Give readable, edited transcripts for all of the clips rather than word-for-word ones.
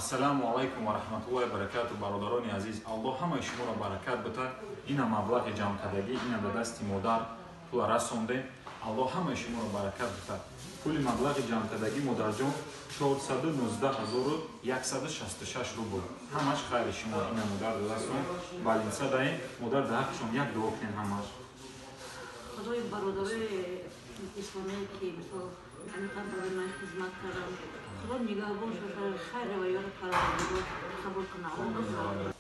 Ассалому алайкум ва раҳматуллоҳи ва баракату. Бародарони азиз, Аллоҳ ҳамаи шуморо баракат битад. Ина маблағи ҷамъкардагӣ, ина ба дасти модар пула расондем. Аллоҳ ҳамаи шуморо баракат битад. Пули маблағи ҷамъкардагӣ, модарҷон, 419 166 рубл. Ҳамаш хайри шумо. Ина модар дастон больница даем. Модар, дар ҳаққшон як дуо кунем ҳамаш. Худои бародарои исломие, ки мисол ҳамиқадр барои ман хизмат кардам, Худо нигаҳбон шошад, хайр ва ёри Парвардигор қабул кунад.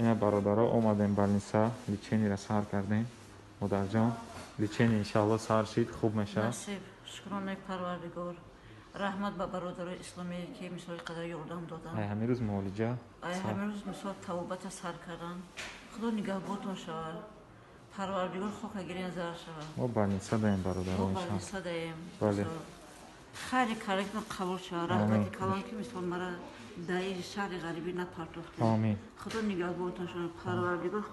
Ина, бародаро, омадем больница, лечение ра сар кардем. Модарҷон, лечение иншаалло сар шид, хуб мешавад. Насиб, шукронаи Парвардигор, раҳмат ба бародарои исломие, ки мисол қадар ёрдам доданд. Ай ҳамин рӯз муолиҷа. Ай ҳамин рӯз мисол табобата сар карданд. Худо нигаҳбонтон шавад, Парвардигор хока гирен зар шавад. Мо больница даем, бародаро. Мо больница даем. Бале. Хайри кардагитон қабул шавад. Раҳмати калон, ки мисол мара дар ин шаҳри ғарибӣ напартохтед. Омин. Худо нигаҳбонтон шавад, Парвардигор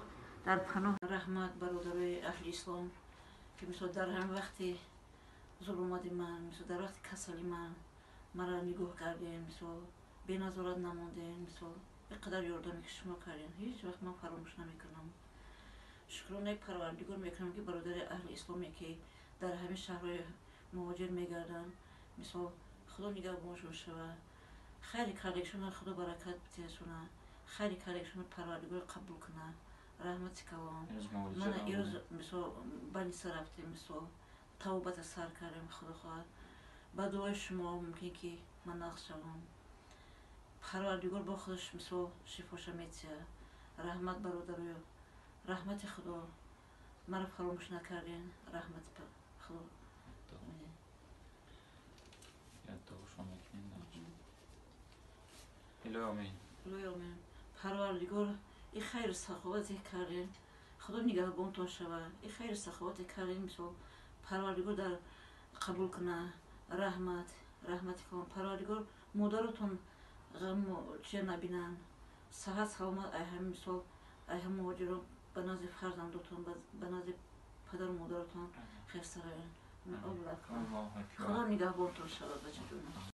дар паноҳ. Раҳмат бародарои аҳли ислом, ки мисол дар ҳамин вақти зулумати ман, мисол дар вақти касали ман мара нигоҳ кардем, мисол беназорат намондем. Мисол ин қадар ёрдаме, ки шумо кардем, ҳеҷ вақт ман фаромӯш намекунам. Шукронаи Парвардигор мекунам, ки бародари аҳли исломе, ки дар ҳамин шаҳрҳои муҳоҷир мегарданд, мисол Худо нигаҳбоншон шавад, хайри кардагишонро Худо баракат битиҳашона, хайри кардагишонро Парвардигор қабул кунад. Раҳмати калон. Мана ирӯз мисол больница рафтем, мисол табобата сар кардем. Худо хоҳад, ба дуои шумо мумкин ки ман нағз шавам. Парвардигор бо худаш мисол шифоша метиҳад. Раҳмат, бародароё, раҳмати Худо, маро фаромӯш накарден. Раҳмати Худо. Як дуошо мекунем. Илоҳи омин. Илоҳи омин. Парвардигор, и хайру саховате кардем, Худо нигаҳбонтон шавад. И хайру саховате кардем, мисол Парвардигор дар қабул кунад. Раҳмат, раҳмати калон. Парвардигор модаротон ғаму чия набинанд. Саҳат саломат ай ҳамин мисол ай ҳам муҳоҷирон ба назди фарзандотон, ба назди падару модаротон хеста равен. Худо нигаҳбонтон шавад, бачаҷонам.